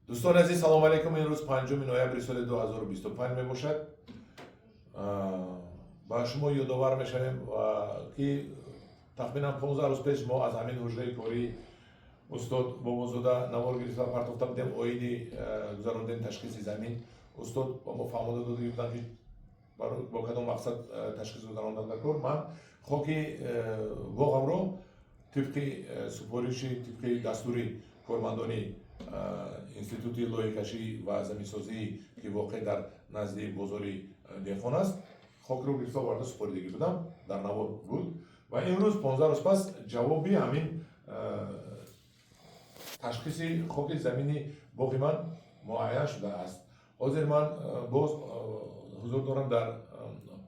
Дӯстони азиз, салому алайкум. Имрӯз 5 ноябри соли 2025 мебошад. Ба шумо ёдовар мешавем, ки тахминан 15 рӯз пеш мо аз ҳамин ҳуҷраи кории устод Бобозода навор гирифта партофта будем оиди гузарондани ташхиси замин. Устод ба мо фаҳмода дода буданд, ки бо кадом мақсад ташхис гузарондан дар кор. Ман хоки боғамро тибқи супориши, тибқи дастури кормандони Институти лоиҳакашӣ ва заминсозӣ, ки воқеъ дар назди бозори деҳқон аст, хокро гирифта оварда супоридагӣ будам, дар навор буд. Ва имрӯз, 15 рӯз пас, ҷавоби ҳамин ташхиси хоки замини боғи ман муайян шудааст. Ҳозир ман боз ҳузур дорам дар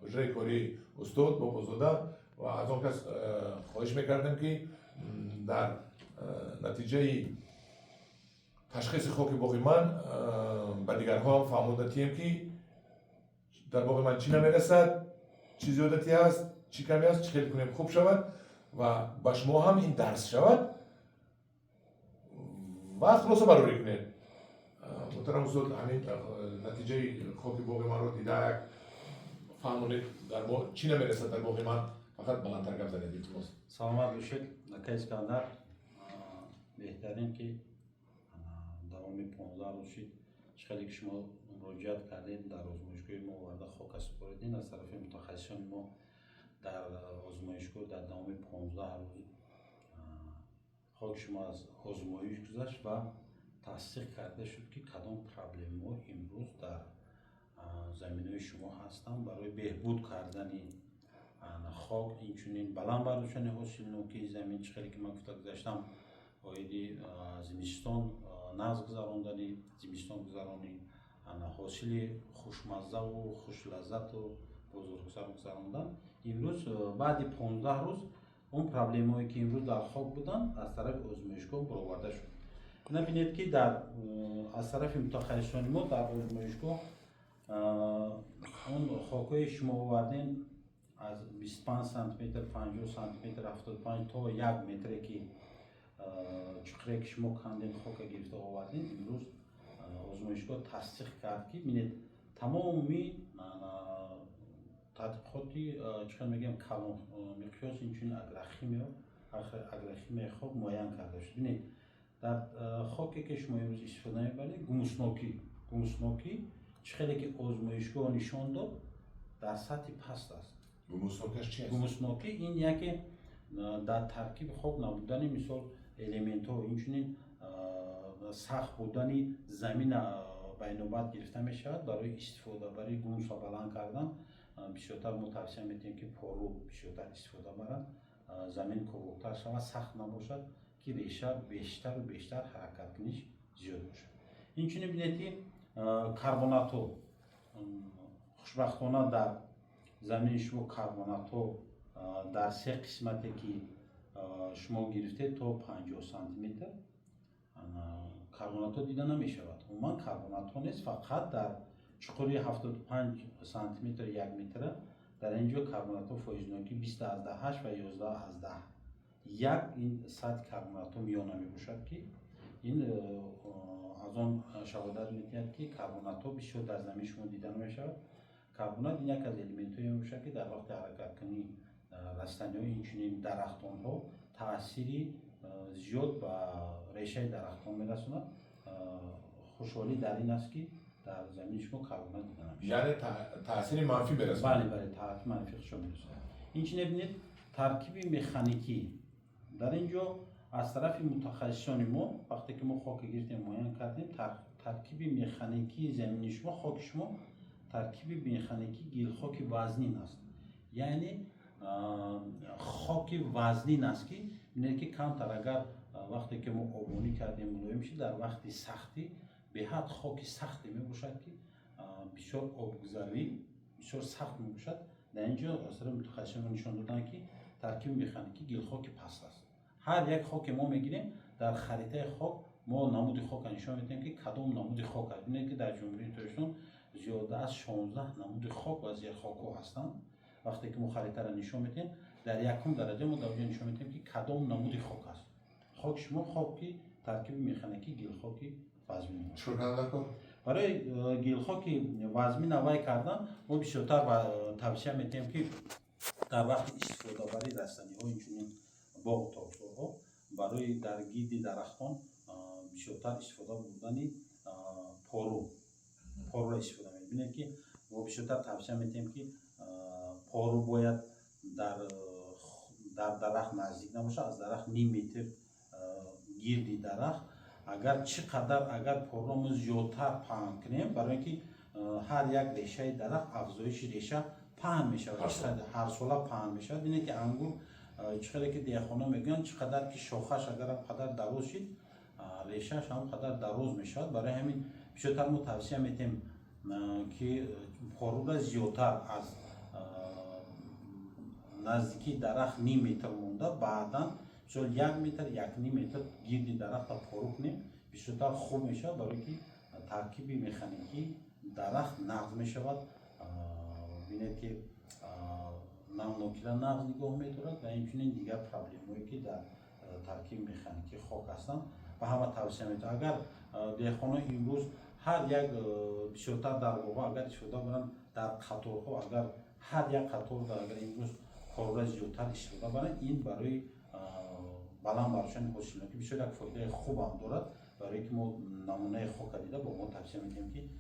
ҳуҷраи кории устод Бобозода ва аз он кас хоҳиш мекардем, ки дар натиҷаи ташхиси хоки боғи ман ба дигарҳо ҳам фаҳмонда тием, ки дар боғи ман чӣ намерасад, чӣ зиёдатӣ ҳаст, чӣ камӣ аст, чӣ хел кунем, хуб шавад ва ба шумо ҳам ин дарс шавад ва хулоса барорӣ кунед. Муҳтарам устод, ҳамин натиҷаи хоки боғи манро дида, як фаҳмонед, дар чӣ намерасад дар боғи ман. Фақат баландтар гап занед, илтимос. Саломат бошед, ака Искандар. Беҳтарин, ки давоми 15 рӯз шид, чӣ хеле ки шумо муроҷиат кардед, дар озмоишгоҳи мо оварда хока супоридем. Аз тарафи мутахассисони мо дар озмоишгоҳ дар давоми 15 рӯз хоки шумо аз озмоиш гузашт ва тасдиқ карда шуд, ки кадом проблемаҳо имрӯз дар заминҳои шумо ҳастанд. Барои беҳбуд кардани хок, инчунин баланд бардоштани ҳосилнокии замин, чӣ хеле ки ман гуфта гузаштам, оиди зимистон нағз гузарондани зимистон гузаронӣ, ҳосили хушмаззаву хушлаззату бозоргусар гузарондан, имрӯз баъди 15 рӯз он проблемаҳое, ки имрӯз дар хок буданд, аз тарафи озмоишгоҳ бароварда шуд. Набинед, ки дар аз тарафи мутахассисони мо дар озмоишгоҳ он хокҳои шумо овардем, аз 25 сантиметр, 50 сантиметр, 75 то 1 метре, ки чуқуре ки шумо кандем, хока гирифта овардем, имрӯз озмоишгоҳ тасдиқ кард, ки бинед, тамоми тадқиқоти, чӣ хел мегӯям, калон миқёс, инчунин агрохимияи хок муайян карда шуд. Бинед, дар хоке ки шумо имрӯз истифода мебаред, гумуснокӣ, чӣ хеле ки озмоишгоҳ нишон дод, дар сатҳи паст аст. Гумуснокиаш чи аст? Гумуснокӣ ин яке дар таркиби хок набудани, мисол, элементҳо, инчунин сахт будани замина ба инобат гирифта мешавад. Барои истифода, барои гумусро баланд кардан бисёртар мо тавсия медиҳем, ки пору бисёртар истифода баранд, замин ковоктар шавад, сахт набошад, ки реша бештару бештар ҳаракаткуниш зиёд бошад. Инчунин бинед, ки карбонатҳо, хушбахтона, дар замини шумо карбонатҳо дар се қисмате, ки шумо гирифтед, то 50 сантиметр карбонатҳо дида намешавад. Умуман карбонатҳо нест, фақат дар чуқури 75 сантиметр, 1 метра. Дар ин ҷо карбонатҳо фоизнокӣ 20,8 ва 11,1. Ин сатҳи карбонатҳо миёна мебошад, ки ин аз он шаҳодат медиҳад, ки карбонатҳо бисёр дар замини шумо дида намешавад. Карбонат ин як аз элементҳое мебошад, ки дар вақти ҳаракаткунии растаниҳо, инчунин дарахтонҳо, таъсири зиёд ба решаи дарахтон мерасонад. Хушҳолӣ дар ин аст, ки дар замини шумо карбонат дида намешавад. Яъне таъсири манфӣ мерасонад? Бале, таъсири манфӣ худшо мерасонад. Инчунин бинед, таркиби механикӣ дар ин ҷо аз тарафи мутахассисони мо, вақте ки мо хока гирифтем, муайян кардем, таркиби механикии замини шумо, хоки шумо таркиби механикӣ гилхоки вазнин аст, яъне хоки вазнин аст, ки бинед, ки камтар агар вақте ки мо обонӣ кардем, мулоим шуд, дар вақти сахтӣ беҳад хоки сахте мебошад, ки бисёр обгузарӣ бисёр сахт мебошад. Дар ин ҷо аз тарафи мутахассисон нишон доданд, ки таркиби механикӣ гилхоки паст аст. Ҳар як хоке мо мегирем, дар харитаи хок мо намуди хока нишон медиҳем, ки кадом намуди хок аст. Бинед, ки дар Ҷумҳурии Тоҷикистон зиёда аз 16 намуди хок ва зерхокҳо ҳастанд. Вақте ки мо харитаро нишон медиҳем, дар якум дараҷа мо дар онҷо нишон медиҳем, ки кадом намуди хок аст. Хоки шумо хоки таркиби механикӣ гилхоки Вазмин. Чикор кардан дар кор? Барои гилхоки вазмин авай кардан мо бисёртар тавсия метиҳем, ки дар вақти истифодабарии растаниҳо, инчунин боғу токзорҳо, барои дар гирди дарахтон бисёртар истифода бурдани пору, поруро истифода мебинед, ки мо бисёртар тавсия метиҳем, ки пору бояд дар дарахт наздик набошад, аз дарахт ним метр гирди дарахт. Агар чӣ қадар агар поруро мо зиёдтар паҳн кунем, барои ин ки ҳар як решаи дарахт, афзоиши реша паҳн мешавад, ҳарсола паҳн мешавад. Бинед, ки ангур чӣ қадар ки деҳқонон мегӯянд, чӣ қадар ки шохаш агар ҳам қадар дароз шид, решааш ҳам қадар дароз мешавад. Барои ҳамин бисёртар мо тавсия метиҳем, ки порура зиёдтар аз наздикии дарахт ним метр монда, баъдан мисол 1 метр, 1,5 метр гирди дарахта пору кунем, бисёртар хуб мешавад, барое ки таркиби механикӣ дарахт нағз мешавад. Бинед, ки намнокира нағз нигоҳ медорад ва инчунин дигар проблемое, ки дар таркиби механикии хок ҳастанд, ба ҳама тавсия метавон. Агар деҳқонон имрӯз ҳар як бисёртар дар боғҳо агар истифода баранд, дар қаторҳо, агар ҳар як қатор агар имрӯз порура зиёдтар истифода баранд, ин барои баланд бардоштани ҳосилнокӣ бисёр як фоидаи хубам дорад. Барое ки мо намунаи хока дида, бо мо тавсия медиҳем, ки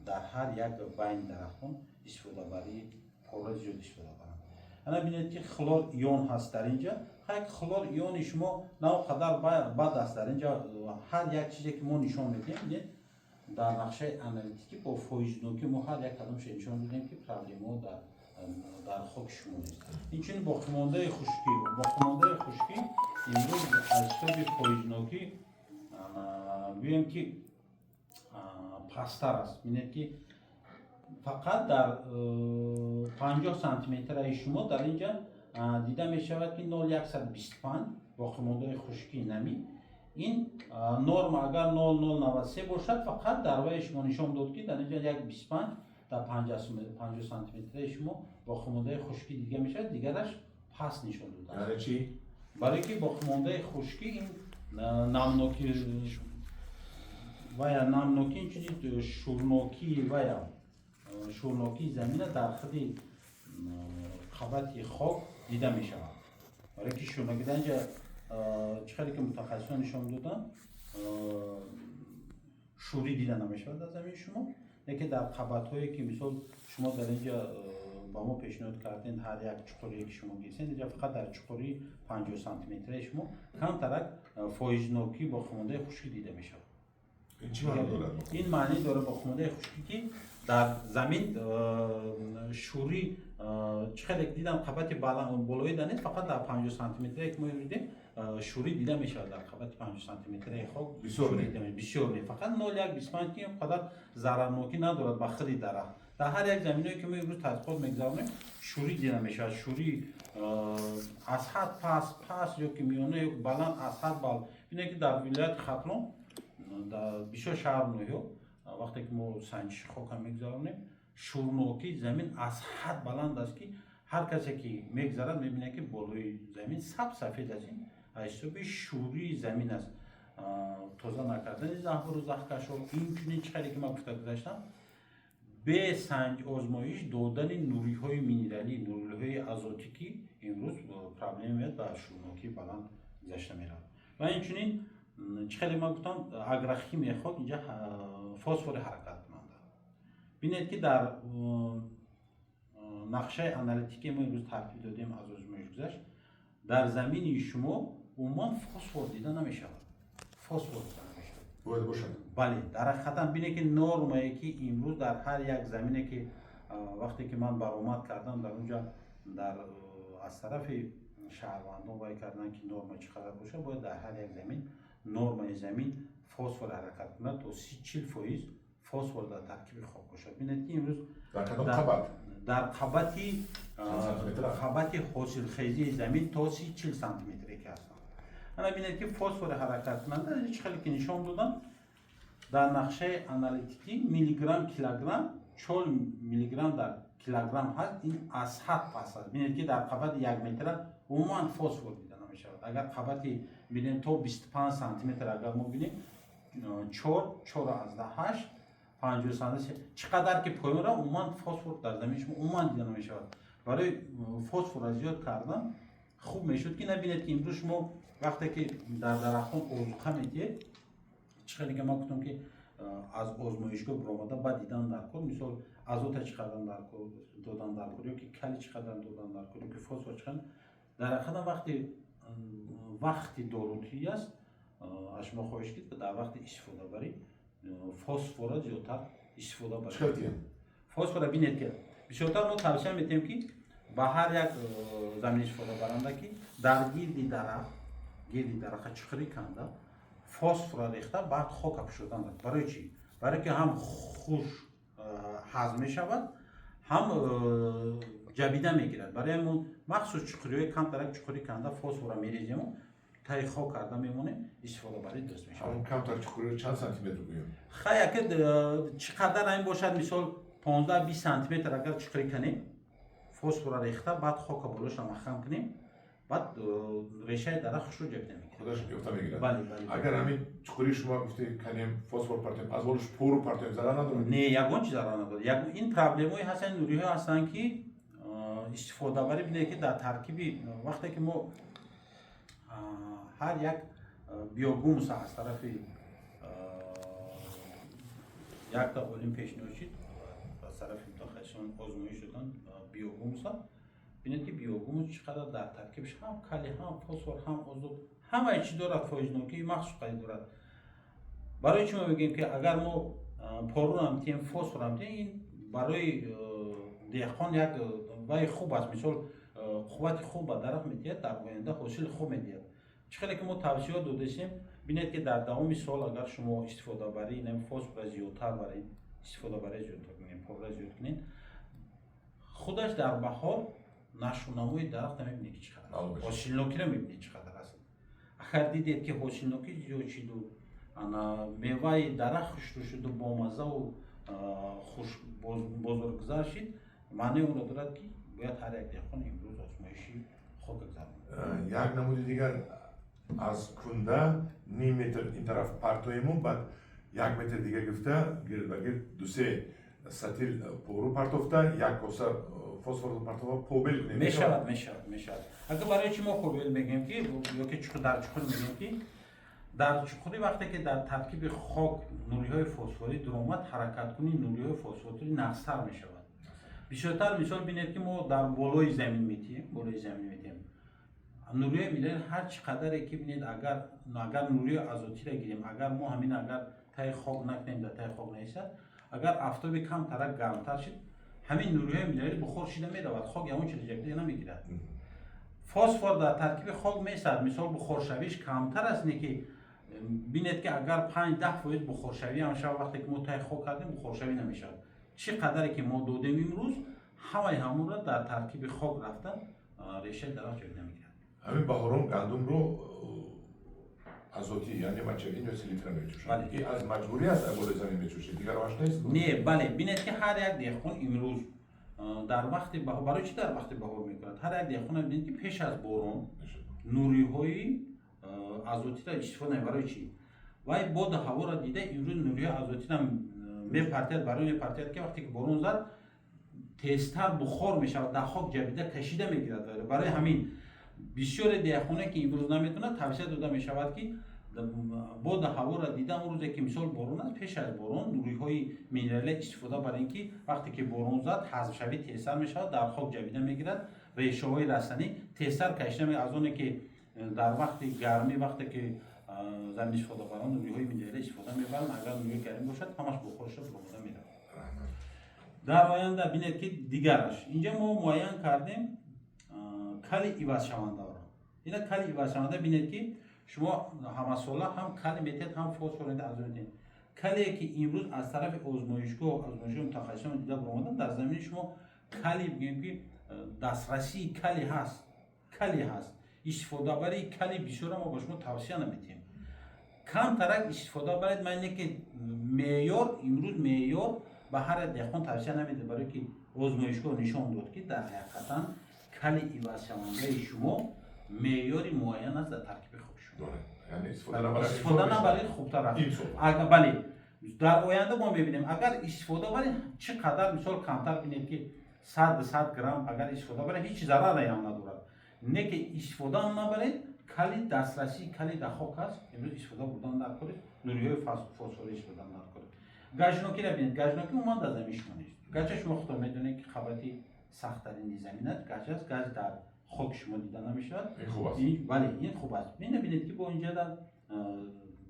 дар ҳар як байни дарахтон истифодабарии порура зиёд истифода баранд. Ана бинед, ки хлор ион ҳаст дар инҷа. Хай, хлор иони шумо на он қадар бад аст. Дар инҷа ҳар як чизе, ки мо нишон медиҳем, бинед, дар нақшаи аналитикӣ бо фоизнокӣ мо ҳар як кадомша нишон додем, ки проблемаҳо дар хоки шумо нест. Инчунин боқимондаи хушкӣ. Боқимондаи хушкӣ имрӯз аз ҳисоби фоизнокӣ гӯем, ки пасттар аст. Бинед, ки фақат дар 50 сантиметраи шумо дар инҷа дида мешавад, ки 0,125 боқимондаи хушкии намӣ. Ин норма агар 0,093 бошад, фақат дар ваи шумо нишон дод, ки дар инҷа 1,25 дар 50 сантиметраи шумо боқимондаи хушкӣ дида мешавад, дигараш паст нишон додааст. Яъне чӣ? Барое ки боқимондаи хушкӣ ин намнокӣ вая, намнокӣ, инчунин шӯрнокии вая, шӯрнокии замина дар худи қабати хок дида мешавад. Барое ки шӯрнокӣ дар инҷа чӣ қадар ки мутахассисон нишон доданд, шӯрӣ дида намешавад аз замини шумо, лекин дар қабатҳое, ки мисол шумо дар инҷа ба мо пешниҳод кардем, ҳар як чуқурие, ки шумо гирифтед, инҷа фақат дар чуқурии 50 сантиметраи шумо камтарак фоизнокӣ боқимондаи хушкӣ дида мешавад. Ин чӣ маъно дорад? Ин маъне дорад, боқимондаи хушкӣ, ки дар замин шӯрӣ чӣ хеле дидам, қабати болои да нест, фақат дар 50 сантиметрае, ки мо дидем, шӯрӣ дида мешавад дар қабати 50 сантиметраи хок. Бисёр не, фақат 0,125, ки ин қадар зарарнокӣ надорад ба худи дарахт. Дар ҳар як заминое, ки мо имрӯз тадқиқот мегузаронем, шӯрӣ дида мешавад. Шӯрӣ аз ҳад паст, паст ё ки миёна ё баланд, аз ҳад бал. Бинед, ки дар вилояти Хатлон, дар бисёр шаҳру ноҳиё, вақте ки мо санҷиши хока мегузаронем, шӯрнокии замин аз ҳад баланд аст, ки ҳар касе, ки мегзарад, мебинад, ки болои замин саб сафед аст. Ин аз ҳисоби шӯрии замин аст, тоза накардани заҳбуру заҳкашҳо, инчунин чӣ хеле ки ман гуфта гузаштам, бе санҷ озмоиш додани нуриҳои минералӣ, нуриҳои азотӣ, ки имрӯз проблема меяд, ба шӯрнокии баланд гузашта меравад. Ва инчунин чӣ хеле ман гуфтам, агрохимияи хок инҷа фосфори ҳаракаткунанда. Бинед, ки дар нақшаи аналитикие мо имрӯз тартиб додем, аз озмоиш гузашт, дар замини шумо умуман фосфор дида намешавад, фосфор дида намешавад. Бояд бошад. Бале, дар ҳақиқатан бинед, ки нормае, ки имрӯз дар ҳар як замине, ки вақте ки ман баромад кардам дар онҷа, дар аз тарафи шаҳрвандон вай кардан, ки норма чӣ қадар бошад, бояд дар ҳар як замин нормаи замин фосфор ҳаракат кунад то 30-40% фосфор дар таркиби хок бошад. Бинед, ки имрӯз Дар кадом қабат? Дар қабати ҳосилхезии замин то 30-40 сантиметре ки ҳастанд. Ана бинед, ки фосфори ҳаракаткунанда чӣ хеле ки нишон додам дар нақшаи аналитикӣ, миллиграмм килограмм, 4 миллиграмм дар килограмм ҳаст. Ин аз ҳад паст аст. Бинед, ки дар қабати 1 метра умуман фосфор дида намешавад. Агар қабати бинем, то 25 сантиметр агар мо бинем. 4, 4,8, 53. Чӣ қадар ки поён рафт, умуман фосфор дар замини шумо умуман дида намешавад. Барои фосфорро зиёд кардан хуб мешуд, ки набинед, ки имрӯз шумо вақте ки дар дарахтон озуқа медиҳед, чӣ хеле ки ман гуфтам, ки аз озмоишгоҳ баромада, баъд дидан дар кор, мисол, азота чӣ қадар дар кор додан дар кор, ё ки калий чӣ қадар додан дар кор, ё ки фосфор чӣ қадар. Дар ҳақиқатан вақти дорутӣ аст, аз шумо хоҳиш ки дар вақти истифодабарӣ фосфорро зиёдтар истифода баред. Фосфорро бинед, ки бисёртар мо тавсия метиҳем, ки ба ҳар як замин истифодабаранда, ки дар гирди дарахта чуқурӣ канда, фосфорро рехта, баъд хока пӯшодан. Барои чӣ? Барое ки ҳам хуш ҳазм мешавад, ҳам ҷабида мегирад. Барои ҳамон махсус чуқуриҳои камтарак чуқурӣ канда, фосфорро мерезему, таи хок карда мемонем, истифодабарӣ дуруст мешавад. Камтар чуқуриро чанд сантиметр гӯем? Хай, ака, чӣ қадар ҳамин бошад, мисол, 15-20 сантиметр агар чуқурӣ канем, фосфорро рехта, баъд хока болоша маҳкам кунем, баъд решаи дарахт хушрӯ ҷабида мегирад. Худаш ёфта мегирад. Бале. Агар ҳамин чуқурии шумо гуфте канем, фосфор партоем, аз болош пору партоем, зарар надорад? Не, ягон чи зарар надорад. Ин проблемаҳое ҳастанд, нуриҳое ҳастанд, ки истифодабарӣ, бинед, ки дар таркиби вақте ки мо ҳар як биогумуса аз тарафи якта олим пешниҳод шид, аз тарафи мутахассисон озмоиш шудан биогумуса. Бинед, ки биогумус чӣ қадар дар таркибаш ҳам калий, ҳам фосфор, ҳам азот, ҳамаи чӣ дорад, фоизнокии махсус қайд дорад. Барои чӣ мо мегӯем, ки агар мо порурам тиҳем, фосфорам тиҳем, ин барои деҳқон як вай хуб аст, мисол, қуввати хуб ба дарахт медиҳад, дар оянда ҳосили хуб медиҳад. Чӣ хеле ки мо тавсиёт додастем, бинед, ки дар давоми сол агар шумо истифодабарӣ инами фосфора зиёдтар баред, истифодабарӣ зиёдтар кунед, порра зиёд кунед, худаш дар баҳор нашъунамои дарахта мебинед, ки чӣ қадар аст, ҳосилнокиро мебинед, чӣ қадар аст. Агар дидед, ки ҳосилнокӣ зиёд шиду, ана меваи дарахт хушрӯ шуду, бомаззаву хуш бозоргузар шид, маънии онро дорад, ки бояд ҳар як деҳқон имрӯз озмоиши хока гузаронад. Як намуди дигар: аз кунда ним метр ин тараф партоему, баъд як метр дига гирифта, гирд ба гирд дусе сатил пору партофта, як коса фосфор партофта, побел кунем? Мешавад, мешавад, мешавад. Агар барои чӣ мо побел мегӯем, ки ёки дар чуқур мегӯем, ки дар чуқурӣ вақте ки дар таркиби хок нуриҳои фосфорӣ дуромад, ҳаракаткунии нуриҳои фосфорӣ нағзтар мешавад бисёртар. Мисол, бинед, ки мо дар болои замин метиҳем, болои замин метиҳем нуриҳои минерал ҳар чӣ қадаре ки, бинед, агар нуриҳои азотиро гирем, агар мо ҳамин агар таи хок накунем, дар таи хок наисад, агар афтоби камтарак гармтар шид, ҳамин нуриҳои минералӣ бухор шида меравад, хок ягон чиз ҷабида намегирад. Фосфор дар таркиби хок месад, мисол, бухоршавиш камтар аст, не ки бинед, ки агар 5-10% бухоршавӣ ҳам шавад, вақте ки мо таи хок кардем, бухоршавӣ намешавад. Чӣ қадаре ки мо додем имрӯз, ҳамаи ҳамонро дар таркиби хок рафта, решаи дарахт ҷабида мегирад. Ҳамин баҳорон гандумро азотӣ, яъне мочевина ё селитра мечӯшанд. Ин аз маҷбурӣ аст, болои замин мечӯшед, дигар роҳаш нест? Не, бале, бинед, ки ҳар як деҳқон имрӯз дар вақти баҳор, барои чӣ дар вақти баҳор мекунад? Ҳар як деҳқон, бинед, ки пеш аз борон нуриҳои азотиро истифода мебарад. Барои чӣ? Вай боду ҳаворо дида, имрӯз нуриҳои азотиро мепартияд. Барои мепартияд, ки вақте ки борон зад, тезтар бухор мешавад, дар хок ҷабида кашида мегирад. Барои ҳамин бисёре деҳқоне, ки имрӯз наметавонад, тавсия дода мешавад, ки боду ҳаворо дида, он рӯзе ки, мисол, борон аст, пеш аз борон нуриҳои минералия истифода барем, ки вақте ки борон зад, ҳазмшавӣ тезтар мешавад, дар хок ҷабида мегирад, решаҳои растанӣ тезтар кашида мегирад, аз оне ки дар вақти гармӣ, вақте ки замин истифодабарон нуриҳои минералия истифода мебаранд, агар нури гармӣ бошад, ҳамаш бухор шуда баромада меравад. Дар оянда бинед, ки дигараш инҷа мо муайян кардем калий ивазшавандаро. Ина калий ивазшаванда, бинед, ки шумо ҳамасола ҳам калий метиҳед, ҳам фосфор метиҳед, азот метиҳед. Калие ки имрӯз аз тарафи озмоишгоҳ мутахассисон дида баромадан, дар замини шумо калий, бигӯем, ки дастрасии калий ҳаст, калий ҳаст. Истифодабарии калий бисёра мо ба шумо тавсия наметиҳем, камтарак истифода баред. Ман не ки меъёр, имрӯз меъёр ба ҳар як деҳқон тавсия намедиҳад, барое ки озмоишгоҳ нишон дод, ки дар ҳақиқатан калий ивазшавандаи шумо меъёри муайян аст дар таркиби хоки шумо. Яъне истифода набаред. Истифода набаред, хубтар аст. Имсол. Агар, бале, дар оянда мо мебинем, агар истифода баред, чӣ қадар, мисол, камтар. Бинед, ки 100 грамм агар истифода баред, ҳеҷ зарареам надорад. Не ки истифодаам набаред, калий, дастрасии калий дар хок аст, имрӯз истифода бурдан дар кори нуриҳои фосфорӣ истифода дар кори. Гажнокиро бинед, гажнокӣ умуман дар замин шумо нест. Гарча шумо худтон медонед, ки қабати сахттарини замин аст, гач аст, гач дар хоки шумо дида намешавад. Ин хуб аст. Бале, ин хуб аст. Бинед, ки бо инҷа дар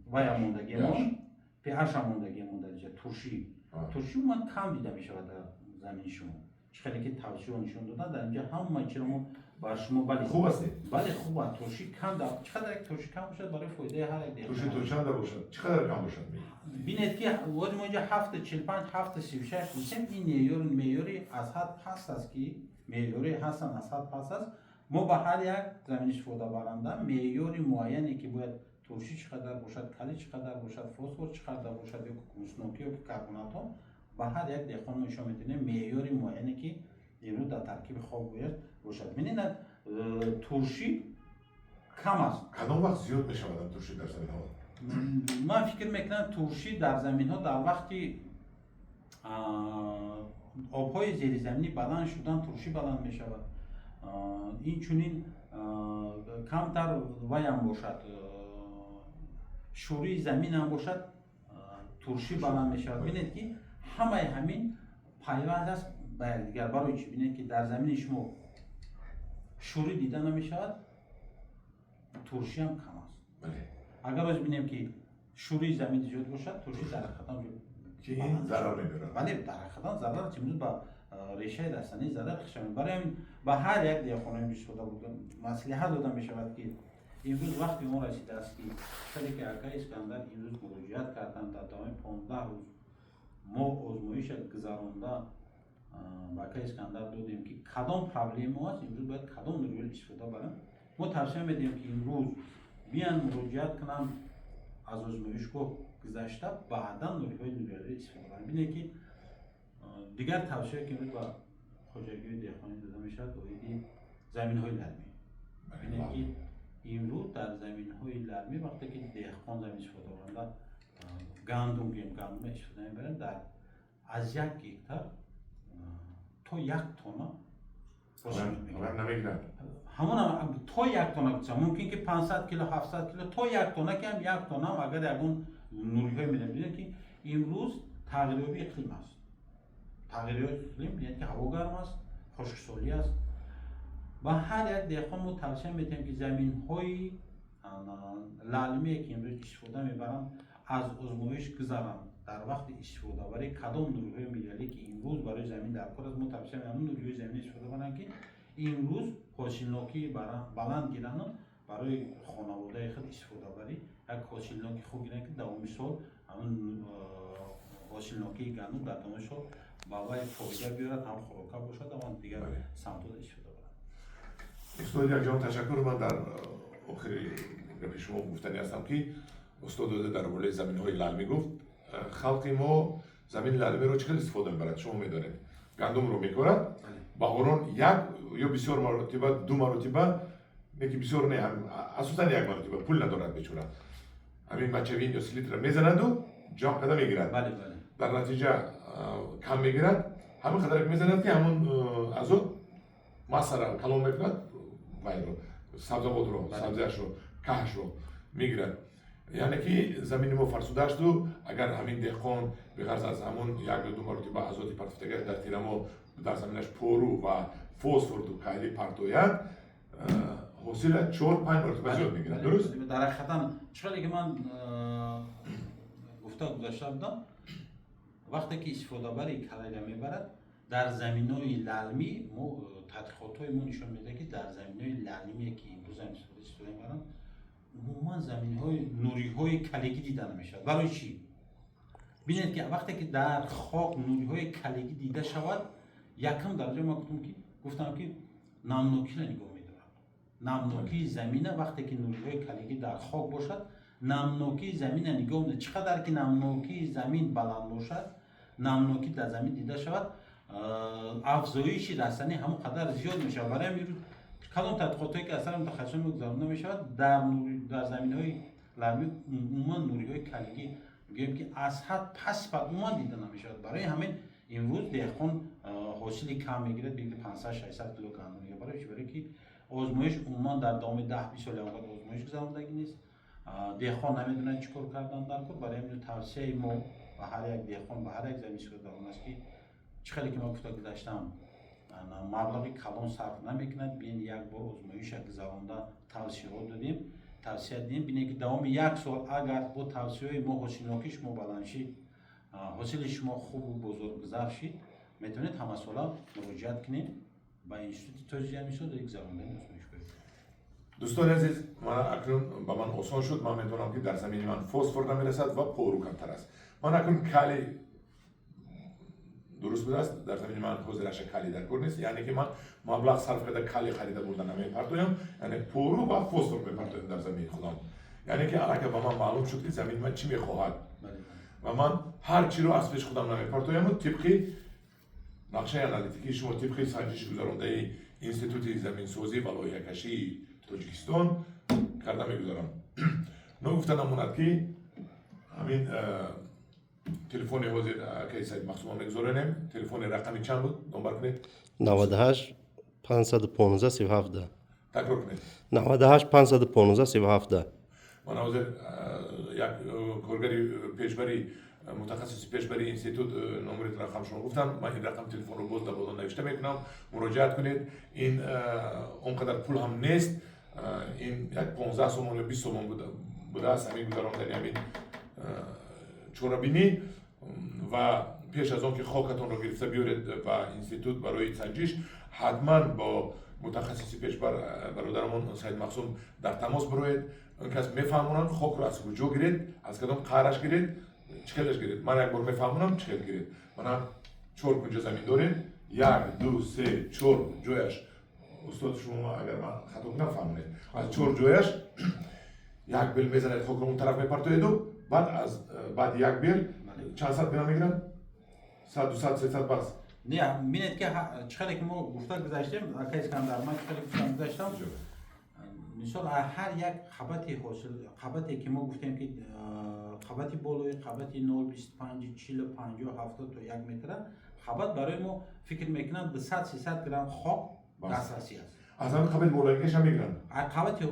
вая мондагиамон, pH мондагиамон дар инҷа туршӣ. Туршӣ умуман кам дида мешавад дар замини шумо. Чӣ хеле ки тавсияҳо нишон доданд, дар инҷа ҳама чиро мо бар шумо, бале. Хуб аст. Бале, хуб аст. Туршӣ кам, чӣ қадар туршӣ кам бошад, барои фоидаи ҳар як. Туршӣ то чанда бошад? Чӣ қадар кам бошад? Бинед, ки вози мо инҷа 7,45, 7,36 гуфтем. Ин меъёри аз ҳад паст аст, ки меъёре ҳастанд, аз ҳад паст аст. Мо ба ҳар як замин истифодабаранда меъёри муайяне, ки бояд туршӣ чӣ қадар бошад, калий чӣ қадар бошад, фосфор чӣ қадар бошад, ё гумуснокӣ, ё карбонатҳо, ба ҳар як деҳқон мо нишон медиҳем меъёри муайяне, ки имрӯз дар таркиби хок бояд бошад. Бинед, туршӣ кам аст. Кадом вақт зиёд мешавад туршӣ дар заминҳо? Ман фикр мекунам, туршӣ дар заминҳо дар вақти обҳои зеризаминӣ баланд шудан туршӣ баланд мешавад. Инчунин камтар ваям бошад, шӯрии заминам бошад, туршӣ баланд мешавад. Бинед, ки ҳамаи ҳамин пайванд аст ба якдигар. Барои чӣ? Бинед, ки дар замини шумо шӯрӣ дида намешавад, туршиам кам аст. Агар оз бинем, ки шӯрии замин зиёд бошад, туршӣ дар ҳақиқатан ки ин зарар мебарад. Бале, дар ҳақиқатан зарар, имрӯз ба решаи растанӣ зарар хишамед. Барои ҳамин ба ҳар як деҳқонои истифода бурда маслиҳат дода мешавад, ки имрӯз вақти он расидааст, ки хеле ки акаи Искандар имрӯз муроҷиат карданд, дар давоми 15 рӯз мо озмоиша гузаронда ба акаи Искандар додем, ки кадом проблема аст, имрӯз бояд кадом нуриҳоро истифода барем. Мо тавсия медиҳем, ки имрӯз биян, муроҷиат кунанд, аз озмоишгоҳ гузашта, баъдан нуриҳои нуриҳоро истифода барем. Бинед, ки дигар тавсияе, ки имрӯз ба хоҷагиҳои деҳқонӣ дода мешавад, оиди заминҳои лалмӣ. Бинед, ки имрӯз дар заминҳои лалмӣ, вақте ки деҳқон замин истифодабаранда гандум гӯем, гандум истифода мебарем, дар аз 1 гектар то 1 тонна. Намегирад. Ҳамон то 1 тонна гуфтам, мумкин ки 500 кило, 700 кило, то 1 тонна, ки ҳам 1 тоннаам агар ягон нуриҳое медиҳем. Бинед, ки имрӯз тағйирёбии иқлим аст. Тағйирёбии иқлим, бинед, ки ҳаво гарм аст, хушксолӣ аст. Ба ҳар як деҳқон мо тавсия медиҳем, ки заминҳои лалмие, ки имрӯз истифода мебаранд, аз озмоиш гузаранд. Дар вақти истифодабарӣ кадом нуриҳои минералӣ, ки имрӯз барои замин дар кор аст, мо тавсия медиҳем нуриҳои замин истифода баранд, ки имрӯз ҳосилнокии баланд гирану барои хонаводаи худ истифодабарӣ як ҳосилноки хуб гиранд, ки давоми сол ҳамин ҳосилнокии гандум дар давоми сол ба вай фоида биёрад, ҳам хӯрока бошад, ҳам дигар самтҳо истифода барад. Устод, якҷон ташаккур. Ман дар охири гапи шумо гуфтанӣ ҳастам, ки устод дар бораи заминҳои лалмӣ гуфт. Халқи мо замини лалмиро чӣ хел истифода мебарад, шумо медонед. Гандумро мекорад, баҳорон як ё бисёр маротиба ду маротиба, не ки бисёр не, асосан як маротиба, пул надорад бечора, ҳамин мочевина ё селитра мезанаду ҷамъ карда мегирад. Дар натиҷа кам мегирад. Ҳамин қадаре ки мезанад, ки ҳамон азот массара калон мекунад, вайро, сабзавотро, сабзиашро, каҳашро мегирад. Яъне ки замини мо фарсуда асту агар ҳамин деҳқон беғарз аз ҳамон як ё ду маротиба азоти партофтагиаш дар тирамо дар заминаш пору ва фосфорду калий партояд, ҳосила чор панҷ маротиба зиёд мегирад. Дуруст? Дар ҳақиқатан, чӣ хеле ки ман гуфта гузашта будам, вақте ки истифодабари калийра мебарад дар заминҳои лалмӣ, мо тадқиқотҳои мо нишон медиҳад, ки дар заминҳои лалмие, ки имрӯз истифода мебаранд, умуман заминҳои нуриҳои калигӣ дида намешавад. Барои чӣ? Бинед, ки вақте ки дар хок нуриҳои калигӣ дида шавад, якум дараҷа ман гуфтам, ки намнокиро нигоҳ медорад, намнокии замина. Вақте ки нуриҳои калигӣ дар хок бошад, намнокии замина нигоҳ медорад. Чӣ қадар ки намнокии замин баланд бошад, намнокӣ дар замин дида шавад, афзоиши растанӣ ҳамон қадар зиёд мешавад. Барои ҳамин имрӯз кадом тадқиқотҳое, ки аз сари мутахассисон гузаронда мешавад, дар заминҳои Ларми умуман нуриҳои калигӣ гӯем ки аз ҳад паст умуман дида намешавад. Барои ҳамин имрӯз деҳқон ҳосили кам мегирад, бигир 500-600 кило гандум. Барои чӣ? Барои ки озмоиш умуман дар давоми 10-20 соли омад озмоиш гузарондагӣ нест. Деҳқон намедонад чӣ кор кардан дар кор. Барои ҳамин тавсияи мо ба ҳар як деҳқон, ба ҳар як заминсоз он аст ки чӣ хеле ки ман гуфта гузаштам, маблағи калон сарф намекунад. Биен як бор озмоиша гузаронда тавсияҳо додем, тавсия дидем, бинед ки давоми як сол агар бо тавсияҳои мо ҳосилнокии шумо баланд шид, ҳосили шумо хубу бозоргузар шид, метавонед ҳамасола муроҷиат кунед ба институти тоҷи заминсоз гузарондани озмоишгоҳи. Дӯстони азиз, ман акнун ба ман осон шуд. Ман медонам ки дар замини ман фосфор намерасад ва пору камтар аст. Ман акнун кали дуруст будааст, дар замини ман ҳозираша кали дар кор нест, яъне ки ман маблағ сарф карда кали харида бурда намепартоям, яъне пору ва фосфор мепартоям дар замини худам. Яъне ки аллакай ба ман маълум шуд ки замини ман чӣ мехоҳад ва ман ҳар чиро аз пеши худам намепартояму тибқи нақшаи аналитикии шумо, тибқи санҷиши гузарондаи Институти заминсозӣ ва лоиҳакашии Тоҷикистон карда мегузарам. Ногуфта намонад ки ҳамин телефони ҳозир акаи Саид Мақсума мегузоранем. Телефони рақами чанд буд? Номбар кунед. 98 515 37. Такрор кунед. 98 515 37. Ман ҳозир як коргари пешбари, мутахассиси пешбари институт номери рақамшон гуфтам. Ман ин рақами телефонро боз дар боло навишта мекунам, муроҷиат кунед. Ин он қадар пул ҳам нест, ин як 15 сомон ё 20 сомон будааст ҳамин гузарондани ҳамин чорабинӣ. Ва пеш аз он ки хокатонро гирифта биёред ба институт барои санҷиш, ҳатман бо мутахассиси пешбар бародарамон Саид Мақсум дар тамос бироед. Он кас мефаҳмонанд хокро аз куҷо гиред, аз кадом қаъраш гиред, чӣ хелаш гиред. Ман як бор мефаҳмонам чӣ хел гиред. Мана чор кунҷа замин дорем, як, ду, се, чор ҷояш. Устод, шумо агар ман хато кунам фаҳмонед. Аз чор ҷояш як бел мезанед, хокро он тараф мепартоеду баъд аз баъди як бел чанд сад грамм мегирам? 100, 200, 300 бас. Не, бинед ки чӣ хеле ки мо гуфта гузаштем, ака Искандар, ман чӣ хеле гуфта гузаштам, мисол ҳар як қабати ҳосил, қабате ки мо гуфтем ки қабати болои қабати 0,25, 40, 50, 70 то 1 метра қабат барои мо фикр мекунам 200-300 грамм хок дастрасӣ аст. Аз ҳамин қабати болоигиашам мегиранд? Қабати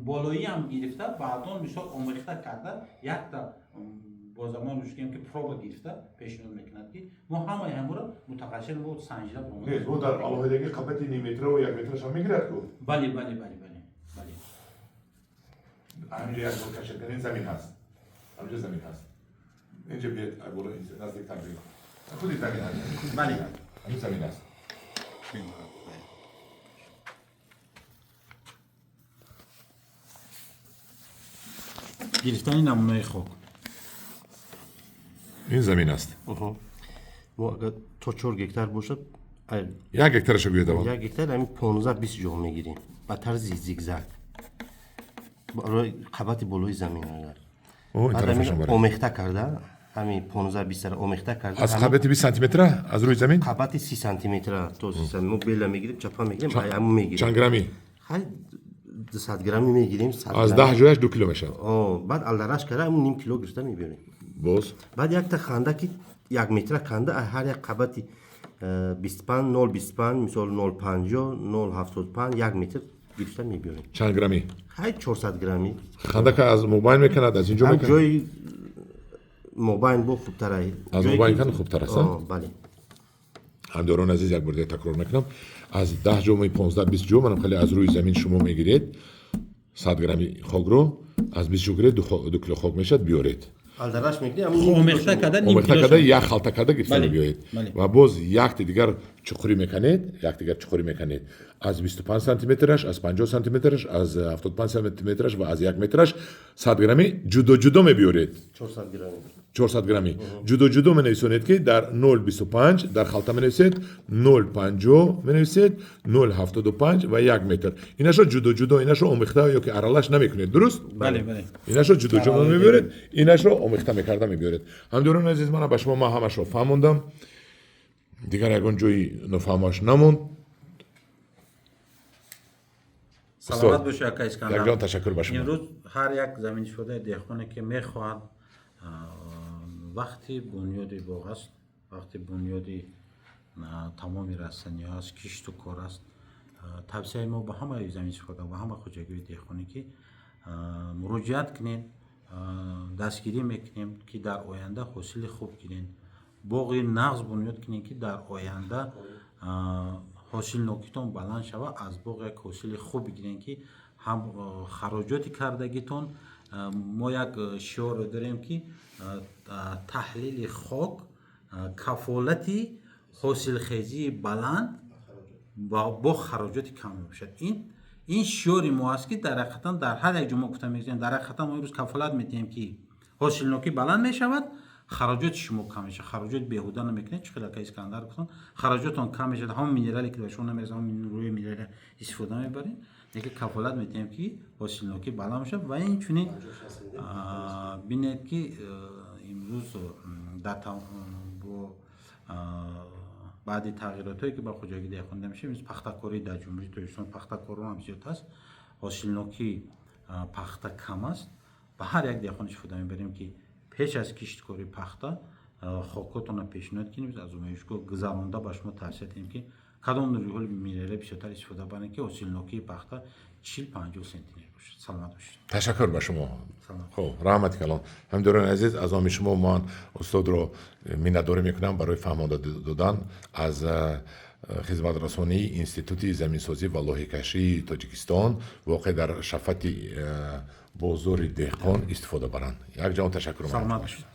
болоиам гирифта, баъдон мисол омехта карда якта бо замон гӯем ки проба гирифта пешниҳод мекунад ки мо ҳамаи ҳамаро мутахассиси мо санҷида. Не, бо дар алоҳидагӣ қабати нимметраву як метрашам мегирад ку? Бале, бале, бале, бале, бале. Ҳаминҷо як бор кашед, ин замин ҳаст, ҳаминҷо замин ҳаст. Инҷо биед, боло наздиктар биед. Худи замин ҳаст. Бале. Ҳамин замин аст. Гирифтани намунаи хок. Ин замин аст. Мо агар то 4 гектар бошад, як гектараша гӯед аввал. Як гектар ҳамин 15-20 ҷо мегирем ба тарзи зигзаг барои қабати болои замин. Агар омехта карда ҳамин 15-20 омехта карда аз қабати 20 сантиметра аз рӯи замин, қабати 30 сантиметра то 30 сантиметра мо бела мегирем, чапа мегирем, ҳамон мегирем. Чанд грамми? Хай 200 грамми мегирем. Аз 10 ҷояш 2 кило мешавад. Баъд алдараш карда ҳамон ним кило гирифта мебиёрем. Боз баъд якта хандаки як метра канда ҳар як қабати 25, 0,25, мисол 0,50, 0,75, як метр гирифта мебиёрем. Чанд грамми? Хай 400 грамми. Хандака аз мобайн мекунад, аз инҷо мекунад? Ҷои мобайн бо хубтар. Аз мобайн кан хубтар аст? Бале. Ҳамдиёрони азиз, як бор дигар такрор мекунам, аз 10 ҷо, 15-20 ҷо, манам хеле аз рӯи замин шумо мегиред 100 грамми хокро, аз 20 ҷо гиред 2 кило хок мешавад, биёред. Алдараш мекунем, омехта карда ним омехта кило карда як халта карда гирифта мебиёед. Бале. Ва боз якти дигар чуқурӣ меканед, як дигар чуқурӣ меканед аз 25 сантиметраш, аз 50 сантиметраш, аз 75 сантиметраш ва аз 1 метраш 100 грамми ҷудо ҷудо мебиёред. 400 грамми. 400 грамми ҷудо ҷудо менависонед ки дар 0,25 дар халта менависед, 0,50 менависед, 0,75 ва 1 метр. Инашро ҷудо ҷудо, инашро омехта ё ки аралаш намекунед, дуруст? Бале, бале. Инашро ҷудо ҷудо мебиёред, инашро омехта мекарда мебиёред. Ҳамдиёрони азиз, мана ба шумо ман ҳамашро фаҳмондам, дигар ягон ҷои нофаҳмаш намонд. Саломат бошед, ака Искандар. Якҷон ташаккур ба шумо. Имрӯз ҳар як заминшудаи деҳқоне, ки мехоҳад, вақти бунёди боғ аст, вақти бунёди тамоми растаниҳо аст, кишту кор аст. Тавсияи мо ба ҳамаи заминшуда ва ҳама хоҷагиҳои деҳқонӣ, ки муроҷиат кунед, дастгирӣ мекунем, ки дар оянда ҳосили хуб гиред, боғи нағз бунёд кунед, ки дар оянда ҳосилнокитон баланд шавад, аз боғ як ҳосили хуб бигиред, ки ҳам хароҷоти кардагитон. Мо як шиорро дорем, ки таҳлили хок кафолати ҳосилхезии баланд бо хароҷоти кам мебошад. Ин шиори мо аст, ки дар ҳақиқатан дар ҳар як ҷо мо гуфта мегузорем. Дар ҳақиқатан мо имрӯз кафолат медиҳем, ки ҳосилнокӣ баланд мешавад, хароҷоти шумо кам мешавад, хароҷот беҳуда намекунед. Чӣ хел ака Искандар гуфтанд, хароҷотон кам мешавад, ҳамон минерале, ки ба шумо намерасад, ҳамон рӯи минерали истифода мебаред, лекин кафолат медиҳем, ки ҳосилнокӣ баланд мешавад. Ва инчунин бинед, ки имрӯз дар бо баъди тағйиротҳое, ки ба хоҷагии деҳқон дида мешавад, имрӯз пахтакорӣ дар Ҷумҳурии Тоҷикистон, пахтакорон ҳам зиёд аст, ҳосилнокии пахта кам аст. Ба ҳар як деҳқон истифода мебарем, ки пеш аз кишткории пахта хокотонро пешниҳод кунем, аз озмоишгоҳ гузаронда ба шумо тавсия диҳем, ки кадом нуриҳои минералӣ бисёртар истифода барем, ки ҳосилнокии пахта 40-50 сентнер бошад. Саломат бошед. Ташаккур ба шумо. Хуб, раҳмати калон. Ҳамдиёрони азиз, аз номи шумо ман устодро миннатдорӣ мекунам барои фаҳмонда додан аз хизматрасонии Институти заминсозӣ ва лоҳикашии Тоҷикистон, воқеъ дар шафати бозори деҳқон, истифода баранд. Якҷон ташаккур. Саломат бошед.